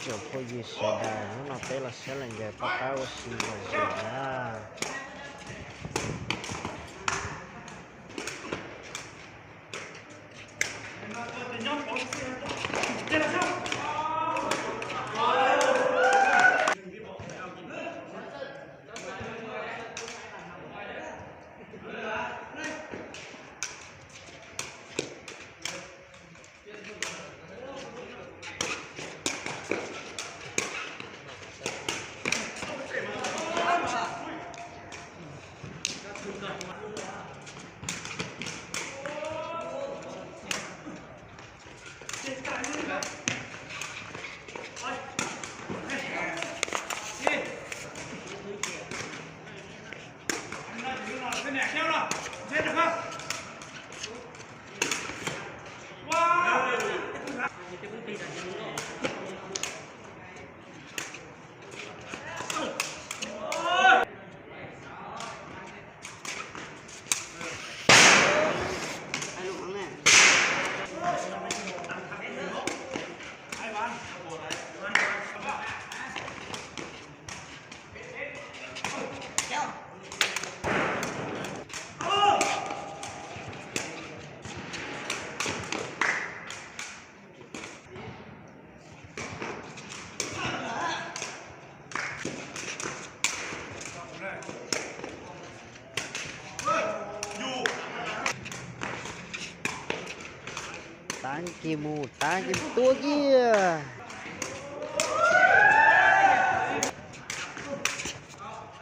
Tsoom phooj ywg sawv daws, hnub no peb los saib los ncaws pab pab ua si lom zem na. Tav kiag mus, tav kiag tua kiag.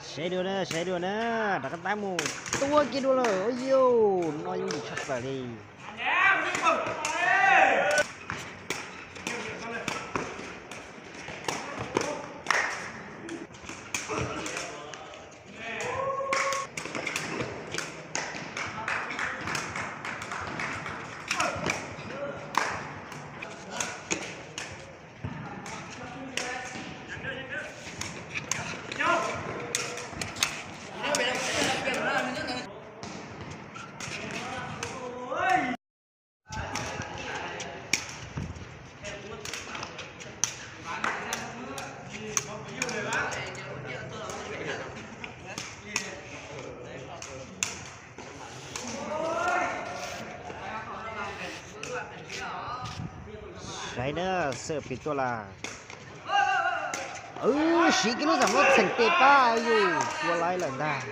Saib dua na, saib dua na, rov qab tav mus, tua kiag dua lawm, ua yus no yooj yim tshaj plaws li. Saib na, xwm pis tuaj lawm. Siv kiag lub zam lub txheem tes pab yus tua laib lawm ntag.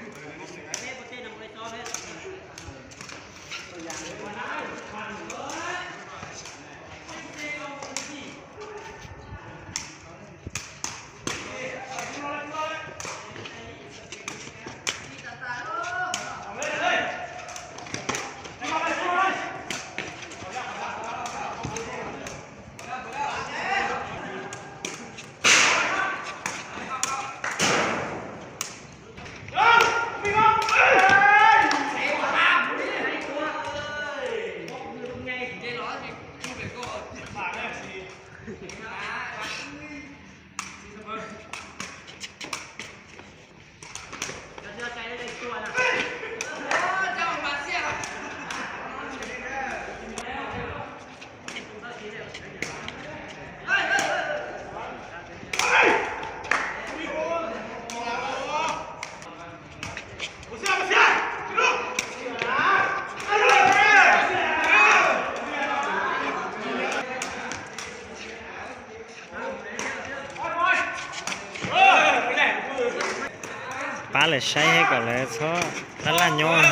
Pab lawv saib thiab kom lawv txhob laj laj nyob.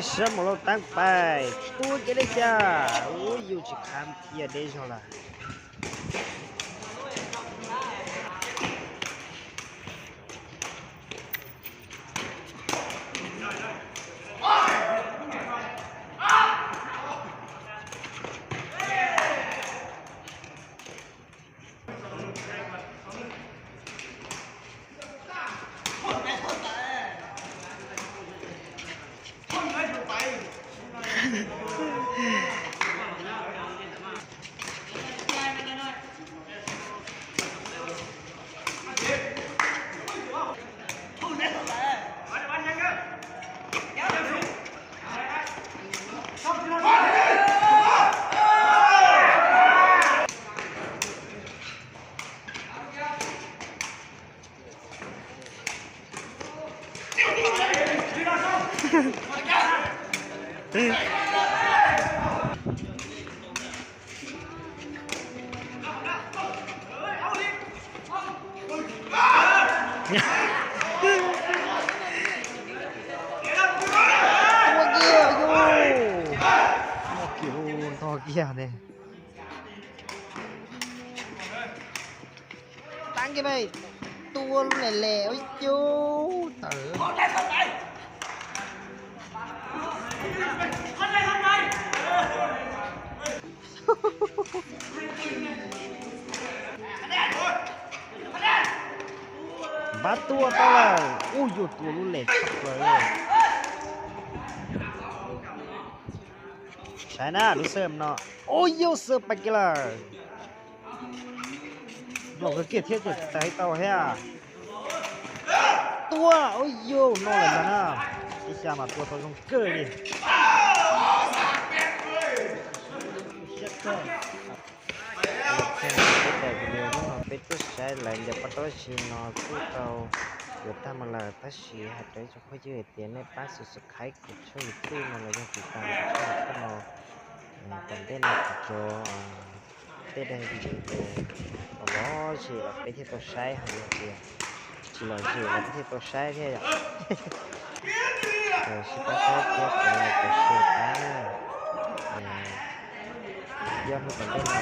Sab Mus Lauj Teeb pais tua kiag li cas, ua yus tsis khav cia deb zog lawm. Ua kiag yus, ntog kiag ne. Tav kiag pais, tua lub lem lem ua cub tawm. Npaj tua tau lawm, ua yus tua lub lem tshaj plaws. Saib na lub xab no, ua yus xab pais kiag lawm. Nplaum kawg kiag thiab ces tawm tau thiab. Tua, ua yus no lawm ntag na. Ib xya mas tua tau zoo kawg li. Peb daim video hnub no peb tuaj saib lawv ncaws pob tawb si no kuj tau yuav tag mus lawm, tab sis hais rau ib tsoom phooj ywg hais tias nej pab subscribe kuv tshooj YouTube no los yog tiv tas kuv tshooj YouTube no. Tom ntej no kuv tso tej daim video uas lom zem los peb thiaj tau saib, ho yog tias tsis lom zem los peb thiaj tau saib thiab yom. Sib pab saib thiab kom like kom share pab na. Yog hnub tom ntej no